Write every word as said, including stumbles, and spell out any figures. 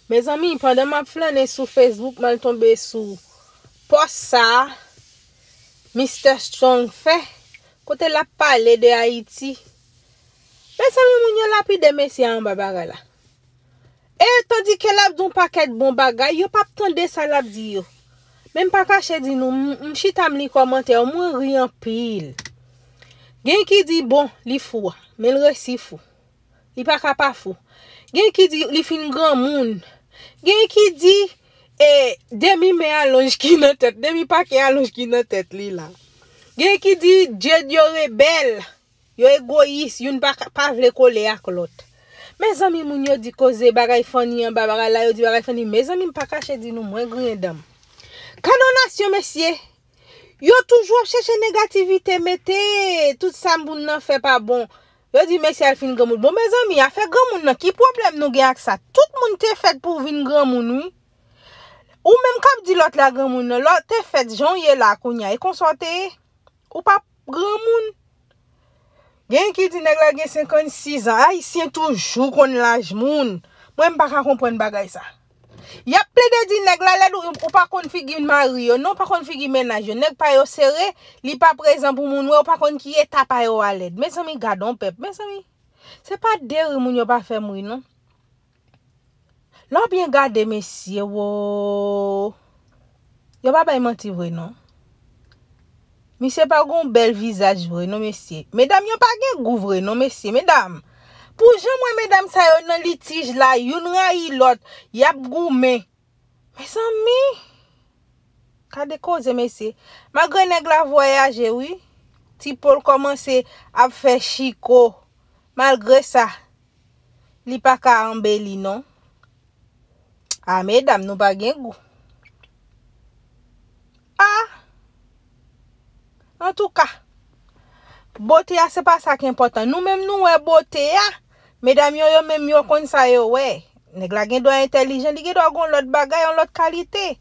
Mezanmi, pandan m ap flannen sou Facebook, m al tonbe sou pòs sa a, Mister Strong fè, kote l ap pale de Ayiti. Mezanmi, moun yo lapide mesye a anba bagay la. E tandike l ap di yon pakèt bon bagay, yo p ap tande sa l ap di yo. Men m pa kache di nou, m, m chita m li kòmantè yo, mwen ri anpil. Gen ki di, bon, li fou, men l resi fou. Li pa ka pa fou. Gen ki di li fin granmoun. Gen ki di, e, demi men alonj ki nan tèt, demi pake alonj ki nan tèt li la. Gen ki di, Djed yo rebèl, yo egoyis, youn pa, pa vle kole ak lòt. Mezanmi, moun yo di koze bagay funny anba bagay la, yo di bagay funny. Mezanmi, m pa kache di nou, mwen griyen dan m. Kado nasyon, mesye, yo toujou ap chèche negativite, mete tout sa moun nan fè pa bon. Yo di mesye al fin granmoun. Bon, mezanmi, afè granmoun nan, ki pwoblèm nou gen ak sa? Tout moun te fèt pou vin granmoun, wi. Ou menm k ap di lòt la granmoun nan, lè w te fèt jan w ye la kounye a, e konsa w te ye? Ou p ap granmoun. Gen ki di nèg la gen senkannsis an. Ayisyen toujou konn laj moun. Mwen, m pa ka konprann bagay sa. Y ap plede di nèg la lèd, ou, ou pa konn figi mari yo, non, ou pa konn figi mennaj yo. Nèg pa yo sere, li pa prezan pou moun wè, ou pa konn ki eta pa yo a lèd. Mezanmi, gad on pèp, mezanmi. Se pa de ri moun yo pa fè m ri, non. Lè w byen gade, mesye, wo, yo pa bay manti vre, non. Misye pa gon bèl vizaj vre, non, mesye. Medam yo pa gen gou vre, non, mesye. Medam, pou jan m wè medam sa yo nan litij la, youn rayi lòt, y ap goumen. Mezanmi, gade koze, mesye. Malgre nèg la vwayaje, wi, Ti Pol kòmanse ap fè chiko. Malgre sa, li pa ka anbeli, non. A, medam, nou pa gen gou. A! Antouka, bote a se pa sa ki enpòtan. Nou menm nou wè bote a. Medam yo, yo menm yo konn sa yo wè. Nèg la gen dwa entèlijan, li gen dwa gon lòt bagay, yon lòt kalite.